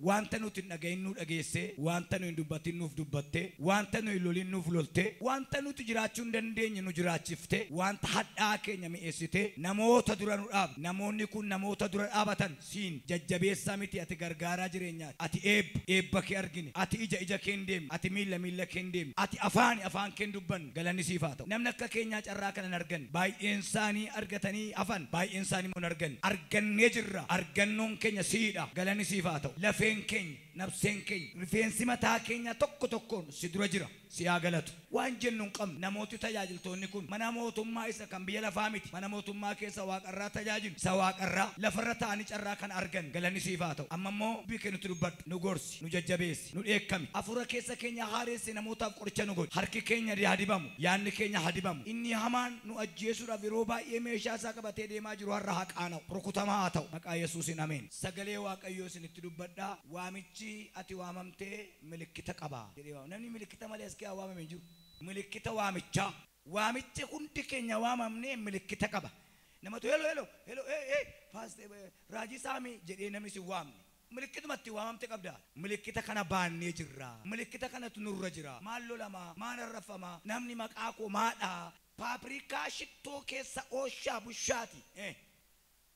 Wanta nuti hin dhagahin nu dhageesse, wanta nu hin dubbatin nuuf dubbatte, wanta nu hin lolin nuuf lolte, wanta nuti jiraachuu hin dandeenye nu jiraachifte, wanta hadhaa keenya mi'eessite, namoota dura nu dhaabde. Namoonni kun namoota dura dhaabatan siin jajjabeessaa miti, ati gargaaraa jireenyaati. Ati eebba, eebba kee argine. Ati ija, ija kee hin deemne. Ati miilla, miilla kee hin deemne. Ati afaani, afaan kee hin dubbanne. Galanni siif haa ta'u. Namni akka keenyaa carraa kana hin arganne. Baay'een isaanii argatanii hafan, baay'een isaanii immoo hin arganne. Argannee jirra. Argannoon keenya siidha. Galanni siif haa ta'u. Lafeen keenya, nafseen keenya, rifeensi mataa keenyaa tokko tokkoon si dura jira. Si haa galatu. Waan jennu hin qabnu. Namooti tajaajiltoonni kun mana mootummaa isa kan biyya lafaa miti. Mana mootummaa keessa waaqarraa tajaajilu. Isa waaqarraa lafarra taa'anii carraa kana argan. Galanni siif haa ta'u. Amma immoo dubbii kee nutti dubbadhu. Nu gorsi, nu jajjabeessi, nu dheekkami. Hafuura keessa keenya haaressi, namootaaf qoricha nu godhi. Harki keenya haa dibamu, yaadni keenya haa dibamu. Inni hamaan nu ajjeesuudhaaf yeroo baay'ee meeshaa isaa qabatee deemaa jiru har'a haa qaana'u. Rukutamaa haa ta'u. Maqaa Yesuusiin ameen. Sagalee Waaqayyoo isinitti dubbadhaa. Waamichi ati waamamtee milikkita qaba jedhee waama. Namni milikkita malee as keessaa waamame hin jiru. Milikkita waamichaa. Waamichi hundi keenya waamamnee milikkita qaba. Namatu hello hello hello ee ee paaste raajii saamii jedhee namni si waamne. Milikkituma itti waamamte qabda. Milikkita kana baannee jirra. Milikkita kanatu nurra jira. Maal lolamaa? Maal arraffamaa? Namni maqaa koo maadhaa? Paabrikaa shittoo keessa ooshaa bushaati.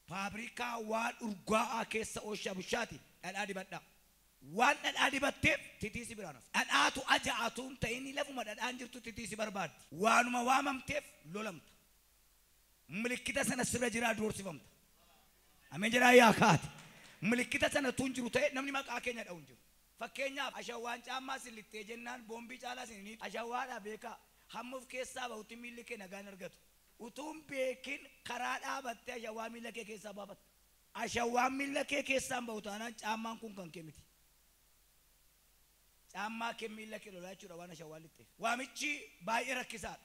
Paabrikaa waan urgaa'aa keessa ooshaa bushaati. Dhadhaa dibadhaa. Waan dhadhaa dibatteef titiisi biraan hafu. Dhadhaatu aja'atu hin ta'in, lafuma dhadhaan jirtu titiisi barbaaddi. Waanuma waamamteef lolamta. Milikkita sana sirra jiraa doorsifamta. Ameen jedhaa yaa kaate. Milikkita sana tun jiru ta'e namni maqaa keenya dha'u hin jiru. Fakkeenyaaf ashawaan caammaa sin lixxee jennaan boombii caalaa sin hin ashawaadhaa beekaa. Hamma of keessaa bahutti miilli kee nagaan argatu. Utuun beekin karaa dhaabattee ashawaa miilla kee keessaa baafatta. Ashawaan miilla kee keessaan bahu taanaan caammaan kun kan kee miti. Caammaa kee miilla kee lolaa jechuudha waan ashawaan lixxeef. Waamichi baay'ee rakkisaadha.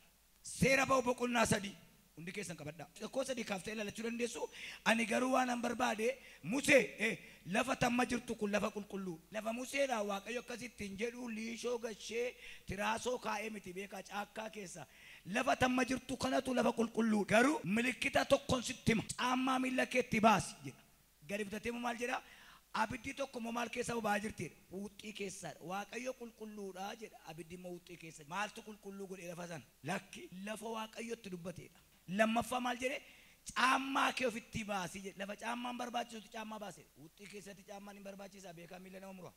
Seera ba'u boqonnaa 3 hundi keessan qabadhaa. Tokko sadii kaaftee ilaalachuu dandeessu. Ani garuu waan an barbaade Musee lafa tamma jirtu kun lafa qulqulluu. Lafa Museedhaan Waaqayyo akkasitti hin jedhu liishoo gashee tiraasoo kaa'ee miti beekaa caakkaa keessa. Lafa tamma jirtu kanatu lafa qulqulluu. Garuu milikkita tokkon sitti hima. Caammaa miilla keetti baasi jedha. Gadi bitatee immoo maal jedha? Abiddi tokko immoo maal keessa boba'aa jirti jedha. Huuxxii keessadha. Waaqayyo qulqulluudha jedha. Abiddi immoo huuxxii keessa. Maaltu qulqulluu godhe lafa sana? Lakki lafa Waaqayyo itti dubbateedha. Lammaffaa maal jedhe? Caammaa kee ofitti baasi jedhe. Lafa caammaan barbaachisutti caammaa baase. Huuxxii keessatti caammaan hin barbaachisaa beekaa miilla nama mura.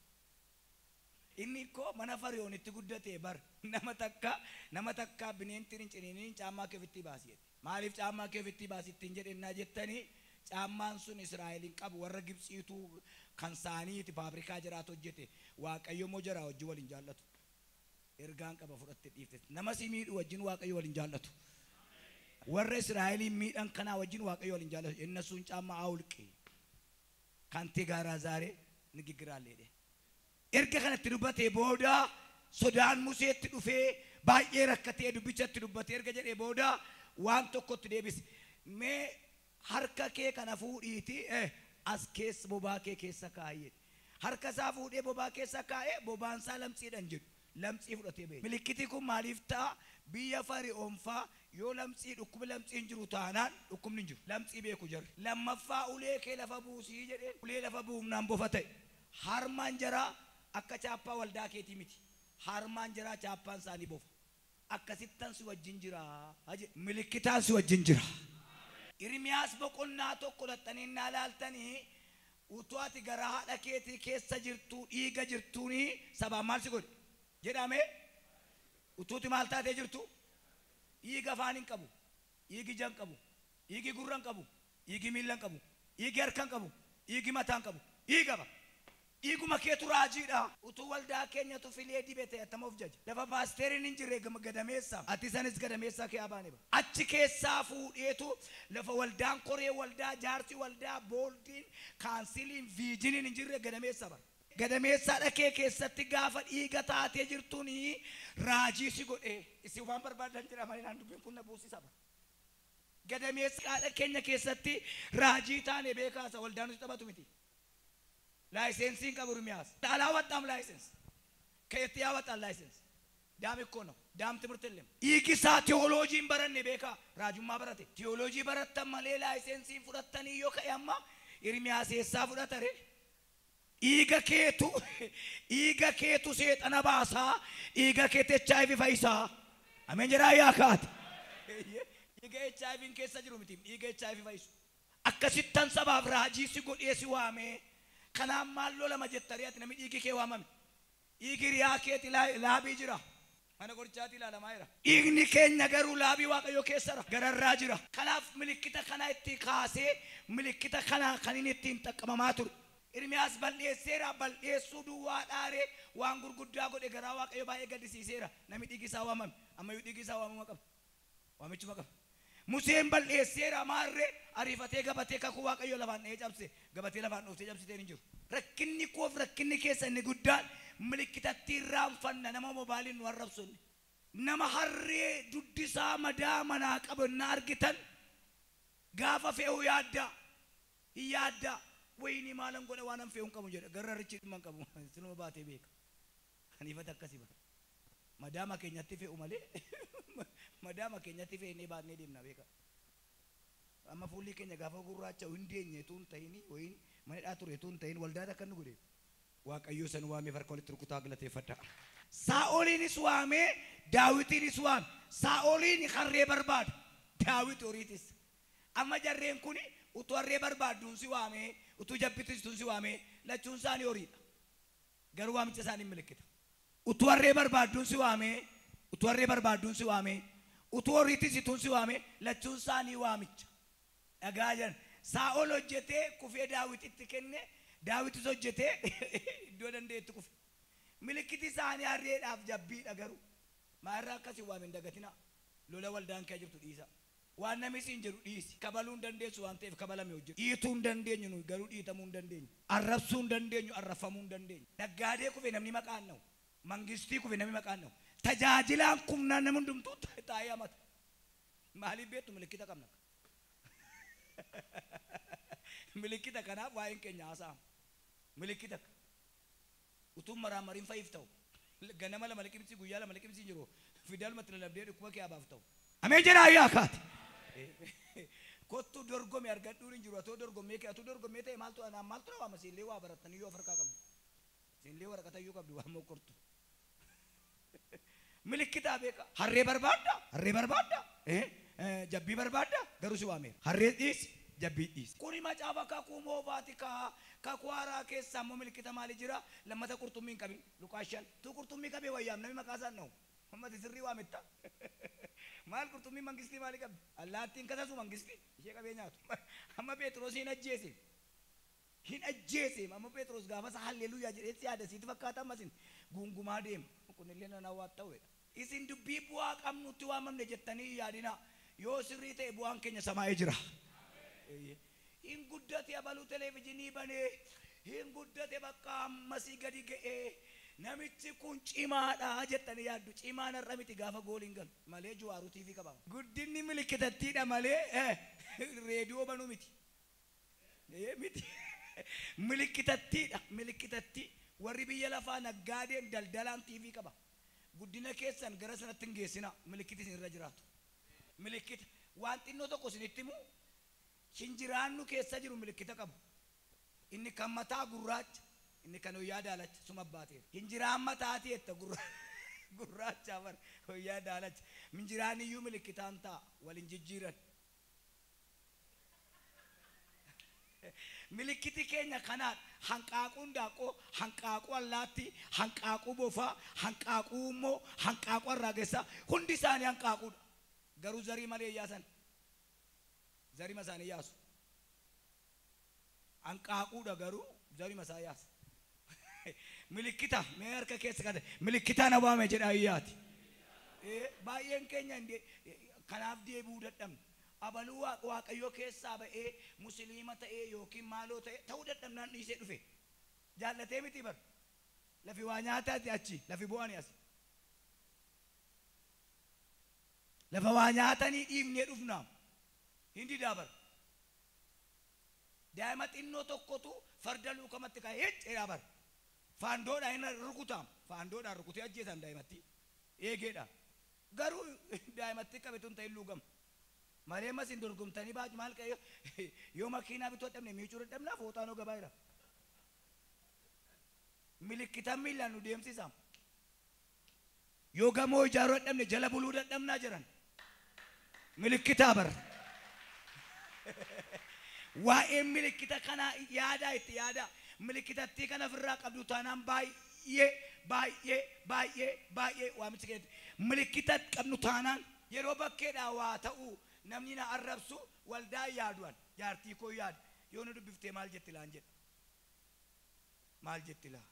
Inni ikkoo mana Fariyoonitti guddate bar. Nama takka bineentiin hin ciniiniin caammaa kee ofitti baasi jedhe. Maaliif caammaa kee ofitti baasi ittiin jedhe jettanii caammaan sun Israa'el hin qabu warra Gibxiitu kan saaniiti faabrikaa jiraatu hojjete. Waaqayyo immoo jaraa wajjin waliin jaallatu. Ergaan qaba fudhatte dhiifte. Nama si miidhu wajjin Waaqayyo waliin jaallatu. Warra Israa'eliin miidhan kanaa wajjin Waaqayyo waliin jaallatu. Innasuun caammaa awulqi. ካንተ ጋራ ዛሬ ንግግር አለ jedhe. Erga kanatti dubbatee booda sodaan Museetti dhufee baay'ee rakkatee dubbichatti dubbatee erga jedhee booda waan tokkotti deebise. Mee harka kee kana fuudhiiti as keessa bobaa kee keessa kaa'i jedhe. Harka isaa fuudhee bobaa keessa kaa'ee bobaan isaa lamxiidhaan jedhu. Lamxii fudhatee ba'e. Milikkiti kun maaliif ta'a? Biyya Fari'oon faa yoo lamxii dhukkubi lamxii hin jiru taanaan dhukkubni hin jiru. Lamxii beeku jarri. Lammaffaa ulee kee lafa buusii jedheen ulee lafa buufnaan bofa ta'e. Harmaan jaraa akka chaappaa waldaa keetii miti. Harmaan jaraa chaappaan isaanii bofa. Akkasittan si wajjin jira. Milikkitaan si wajjin jira. Irmiyaas boqonnaa 1 laxxanii naa laaltanii utuu ati gara haadha keetii keessa jirtu dhiiga jirtuuni sabaan maal si godhe jedhame utuuti maal taatee jirtu dhiiga afaan hin qabu, dhiigi ija hin qabu, dhiigi gurra hin qabu, dhiigi miilla hin qabu, dhiigi harka hin qabu, dhiigi mataa hin qabu, dhiiga ba. Dhiiguma keetu raajiidha. Utuu waldaa keenyatu filee dibete attama of jaja. Lafa paasteeriin hin jirre gadameessa. Ati sanis gadameessaa kee abaane ba. Achi keessaa fuudheetu lafa waldaan koree waldaa jaarsi waldaa booldiin kaansiliin viijiniin hin jirre gadameessa bara. Gadameessaa dhakee keessatti gaafa dhiiga taatee jirtuuni raajii si godhe. Isin waan barbaadan jira malee naan dubbiin kun na buusisa bara. Gadameessa haadha keenya keessatti raajii taane beekaasa waldaan nuti taphatu miti. Laayisensiin qabu Irmiyaas. አላወጣም license. ከየት ያወጣል license? ዳም እኮ ነው። ዳም ትምህርት የለም። Dhiigisaa teoloojii hin baranne beekaa raajummaa barate. Teoloojii barattan malee laayisensii fudhattanii yoo ka'e amma Irmiyaas eessaa fudhata ree? Dhiiga keetu seexana baasaa, dhiiga keetu HIV fayyisaa. Ameen jedhaa yaa kaate. Dhiiga HIV keessa jiru miti, dhiiga HIV fayyisu. Akkasittan sabaaf raajii si godhee si waamee kanaan maal lolama jettanii ati namni dhiigi kee waamame. Dhiigi riyaa keeti laabii jira. Mana qorichaatti ilaalamaa jira. Dhiigni keenya garuu laabii Waaqayyoo keessa gararraa jira. Kanaaf milikkita kana itti kaasee milikkita kana kan inni ittiin xaqqabamaa ture. Ermiyaas balleesseera, balleessuu duwwaa dhaaree waan gurguddaa godhe garaa Waaqayyoo baay'ee gaddisiiseera. Namni dhiigi isaa waamame ammayyuu dhiigi isaa waamama qaba. Waamichuma qaba. Museen balleesseera maarree ariifatee gabatee kakuu Waaqayyoo lafaan dha'ee cabse gabatee lafaan dhooftee cabsiteen hin jiru. Rakkinni koof rakkinni keessa inni guddaan milikkitatti irraanfanna nama moobaaliin nu arrabsunne. Nama harree duddisaa madaa manaa qabu na argitan gaafa fe'uu yaaddaa hin yaaddaa wayinii maalan godha waan an fe'uu hin qabu jedha garra richi dhimma hin qabu sinuma baatee beeka. Aniifata akkasii bara. Madaama keenyatti fe'u malee madaama keenyatti fe'nee baatnee deemna beeka. Amma fuulli keenya gaafa gurraacha hin deenye tuun ta'ini wayin manidhaa ture tuun ta'in waldaata akka nu godhe. Waaqayyo san waamee farka walitti rukutaa galateeffadha. Saa'oliinis waamee Daawitiinis waame. Saa'oliin harree barbaada. Daawit horiitis. Amma jarreen kun utuu harree barbaadduun si waamee utuu jabbitistuun si waamee lachuun isaanii horiidha. Garuu waamicha isaanii milikkita. Utuu harree barbaadduun si waamee utuu harree barbaadduun si waamee utuu horiitisituun si waamee lachuun isaanii waamicha. Dhagaa jiran. Saa'ol hojjetee kufee Daawititti kenne. Daawitis hojjetee iddoo danda'etti kufe. Milikkiti isaanii harreedhaaf jabbiidha garuu. Maarraa akkasii waame hin dagatinaa. Lola waldaan kee jirtu dhiisa. Waan namni siin jedhu dhiisi. Kabaluu hin dandeessu waan ta'eef kabalame hojjetu. Dhiituu hin dandeenyu nuyi garuu dhiitamuu hin dandeenyu. Arrabsuu hin dandeenyu arrafamuu hin dandeenyu. Naggaadee kufe namni maqaan na'u. Mangistii kufe namni maqaan na'u. Tajaajilaan kumnaan namni hundumtuu taa'ee hamata. Maaliif beektu milikkita qabna. Milikkita kanaaf waa'een keenya haasa'ama. Milikkita utuu maraamariin fa'iif ta'u ganama lama liqimsi guyyaa lama liqimsi jiru fidalmatti lalabdee dhukkuba kee abaaf ta'u. Ameen jedhaa yaa kaate. Kottu dorgome argadhuun hin jiru atoo dorgommee kee atuu dorgommee ta'e maaltu anaan maaltu na waama siinlee waa barattanii yoo farkaa qabdu. Siinlee waraqata iyyuu qabdu waan mokkortu. Milikkitaa beeka. Harree barbaadda harree barbaadda jabbii barbaadda garuu si waameera. Harree dhiisi jabbii dhiisi. Kuni macaafa kakuu moofaati kakuu haaraa keessaa immoo milikkita maali jira lammata qurxummii hin qabin Luqaas 5 tu qurxummii qabee wayyaam namni maqaa isaan dha'u. Ummati sirrii waametta. Maal qurxummii mangistii maali qabdi? Allaattiin kasasu mangistii ishee qabee nyaatu. Amma Phexros hin ajjeese. Hin ajjeese. Amma Phexros gaafa isa halleluuyaa jedhee si yaada sitti fakkaata ammas gungumaa deema. Kunillee nan hawwatta'uudha. Isin dubbii bu'aa qabnutti waamamne jettanii yaadina. Yoo sirrii ta'e bu'aan keenya samaa'ee jira. Hin guddate abaluu televezyiinii banee hin guddate bakka ammasii gadi ga'ee namichi kun cimaadha jettanii yaaddu. Cimaan har'a miti gaafa gooliin galu malee Jawaaruu TV qaba. Guddinni milikkitattiidha malee reediyoo banuu miti. Miti. Milikkitattiidha milikkitatti warri biyya lafaa naggaadeen daldalaan TV qaba. Guddina keessan gara sanatti hin geessina milikkiti isin irra jiraatu. Milikkita waan xinnoo tokko isinitti himu hinjiraannu keessa jiru milikkita qabu. Inni kan mataa gurraacha inni kan hoyyaa daalacha suma baateera. Hinjiraan mataati jetta gurraacha bar hoyyaa daalacha. Minjiraan iyyuu milikkitaan ta'a waliin jijjiiran. Milikkiti keenya kanaan hanqaaquun daaqoo hanqaaquu allaattii hanqaaquu bofaa hanqaaquu immoo hanqaaquu arraagessaa hundi isaanii hanqaaquudha. Garuu zarii malee yaasan. Zarii masaanii yaasu. Hanqaaquudha garuu zarii masaa yaasa. Milikkita mee harka keessa kate milikkitaa na waame jedhaa iyyaati. Baay'een keenya kanaaf deebi'uu dadhabne. Abaluu Waaqayyoo keessaa ba'ee musliima ta'ee yookiin maaloo ta'e ta'uu dadhabnaan dhiisee dhufe. Jaallatee miti bar. Lafi waa nyaataati achi lafi bu'anii asi. Lafa waa nyaatanii dhiifnee dhufnaam. Hin didaa bar. Daa'ima xinnoo tokkotu farda luukamatti ka'ee hecceedhaa bar. Faandoodhaan hin rukutaam. Faandoodhaan rukutee ajjeesan daa'imatti. Eegeedha. Garuu daa'imatti qabetu hin ta'in luugama. Malee ammas hin dorgomtanii baatu maal ka'e yoo makiinaa bituu dadhabne miicuu dadhabnaa fooxaanoo gabaa jira. Milikkita miilaan nu deemsisa. Yoo gamoo ijaaruu dadhabne jala buluu dadhabnaa jiran. Milikkitaa bara. Waa'ee milikkita kanaa yaadaa itti yaadaa. Milikkitattii kana ofirraa qabdu taanaan baay'ee baay'ee baay'ee baay'ee waamichi keenya. Milikkita qabnu taanaan yeroo bakkeedhaa waa ta'u namni na arrabsu waldaa yaadu'an jaartii koo yaada. Yoo nu dubbiftee maal jetti laan jedha. Maal jetti laa?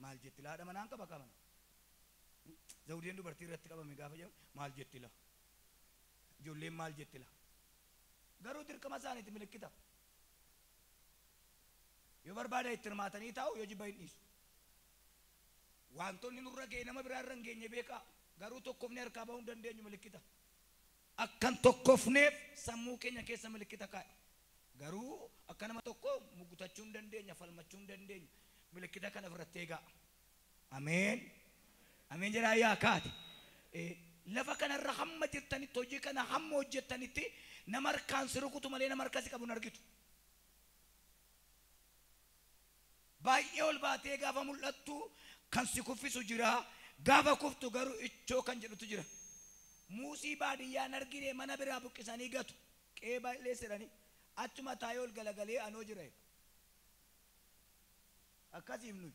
Maal jetti laa? Haadha manaan qaba qabana. Zawudeen dubartii irratti qabame gaafa jedhamu maal jetti laa? Ijoolleen maal jetti laa? Garuu dirqama isaaniiti milikkita. Yoo barbaada itti hirmaatanii taa'u yoo jibba hin dhiisu. Wantoonni nurra ga'e nama biraa irra hin geenye beekaa. Garuu tokkofnee harkaa bahuu hin dandeenyu milikkita. Akkan tokkofneef sammuu keenya keessa milikkita kaa'e. Garuu akka nama tokko mugutachuu hin dandeenya, falmachuu hin dandeenya. Milikkita kana ofirratti eegaa. Ameen. Ameen jedhaa yaa kaate. Lafa kanarra hamma jirtanitti hojii kana hamma hojjettanitti nama harkaan si rukutu malee nama harka si qabu hin argitu. Baay'ee ol baatee gaafa mul'attu kan si kuffisu jira. Gaafa kuftu garuu ichoo kan jedhutu jira. Muusii baadiyyaan argine mana biraa buqqisanii gatu. Qe'ee baay'ee jedhanii achuma taa'ee ol galagalee anoo jira. Akkasiif nuyi.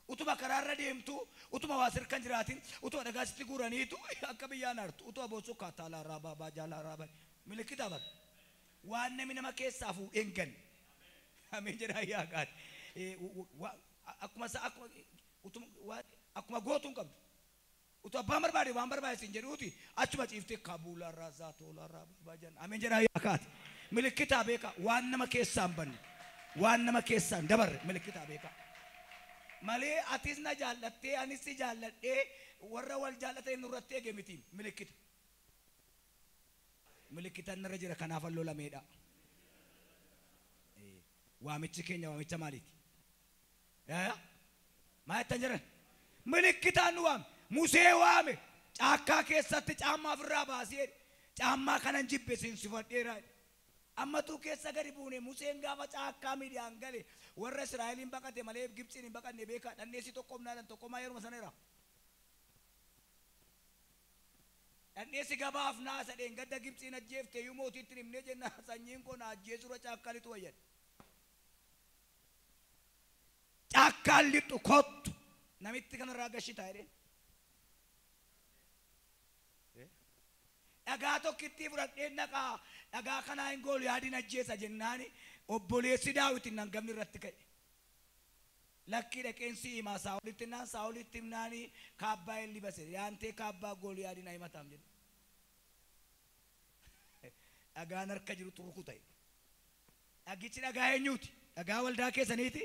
Utuma karaarra deemtu, utuma waa sirkan jiraatin, utuma dhagaa sitti guuraniitu akka biyyaan aartu, utuma boosuu kaataalaa raabaa baajaalaa raabaa milikkita bara. Waan namni nama keessaa fuudhee hin ganne. Ameen jedhaa yaa gaadhi. Akkuma gootuu hin qabdu. Utuu abbaan barbaade waan barbaade siin jedhuuti achuma ciiftee kabuulaa raasaa toolaa raabaa baajaan. Ameen jedhaa yaa kaate. Milikkitaa beekaa waan nama keessaa hin banne, waan nama keessaa hin dabarre milikkitaa beekaa. Malee atis na jaallattee anis si jaalladhee warra wal jaallatanii nurratti eege miti milikkita. Milikkitaan narra jira kanaaf lolameedha. Waamichi keenya waamicha maaliiti? Maal jettan jiran? Milikkitaan nu waame. Musee waame. Caakkaa keessatti caammaa ofirraa baasee caammaa kanan jibbe seensifadheera. Ammatuu keessa gadi buune Museen gaafa caakkaa Midiyaan gale warra Israa'eliin baqate malee Gibxiin hin baqanne beekaa dhanneessi tokkomnaadhaan tokkomaa yeruma sana jira. Dhanneessi gabaaf naasa dheengadda Gibxiin ajjeefte iyyuu mootiitti himnee jenna sanyiin koo na ajjeesurra caakkaa lixu wayyadha. Caakkaan lixu kottu namitti kanarraa gashitaa jedheen. Dhagaa tokkittii fudhadheen dhaqaa dhagaa kanaa hin goolu yaadin ajjeesa jennaani obboleessi Daawitin hangamni irratti ka'e. Lakkii dhaqeen si himaa Saa'olitti naan Saa'olitti himnaani kaabbaa hin libase yaantee kaabbaa goolu yaadin himataam jedhe. Dhagaan harka jiru xuruku ta'e. Dhagichi dhagaa eenyuuti? Dhagaa waldaa keessaniiti?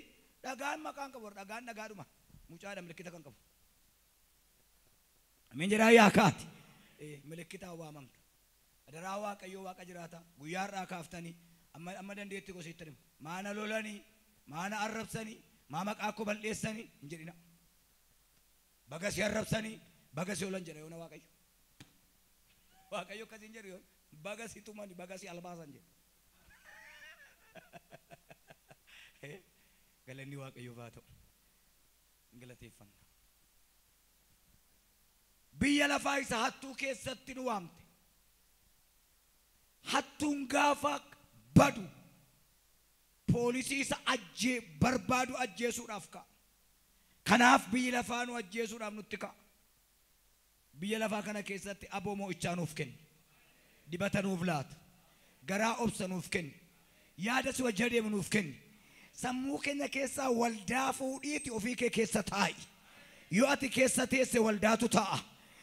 Dhagaan maqaan qabu dhagaan dhagaadhuma mucaadha milikkita kan qabu. Ameen jedhaa yaa kaati. Milikkitaan waamamta. Adaraa Waaqayyoo Waaqa jiraata. Guyyaa har'aa kaaftanii amma dandeetti gosiitti himu. Maana lolanii, maana arrabsanii, maa maqaa koo balleessanii hin jedhina. Baga si arrabsanii, baga si olan jedha yoona Waaqayyo. Waaqayyo akkas hin jedhu yoona. Baga si tumani, baga si albaasan jedha. Galanni Waaqayyoof haa ta'u. Galateeffanna. Biyya lafaa isa hattuu keessatti nu waamte. Hattuun gaafa badu poolisii isa barbaadu ajjeesuudhaaf ka'a. Kanaaf biyyi lafaa nu ajjeesuudhaaf nutti ka'a. Biyya lafaa kana keessatti aboo mo'ichaa nuuf kenni. Dibata nuuf laata. Garaa obsa nuuf kenni. Yaada si wajjin adeemu nuuf kenni. Sammuu keenya keessaa waldaa fuudhiiti ofii kee keessa taa'i. Yoo ati keessa teesse waldaatu ta'a.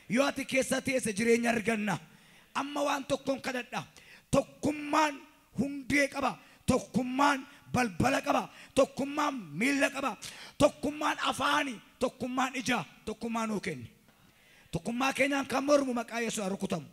Yoo ati keessa teesse jireenya arganna. Amma waan tokkoon kadhadha. Tokkummaan hundee qaba. Tokkummaan balbala qaba. Tokkummaan miilla qaba. Tokkummaan afaani. Tokkummaan ija. Tokkummaa nuu kenni. Tokkummaa keenyaan kan mormu maqaa Yesuus rukutamu.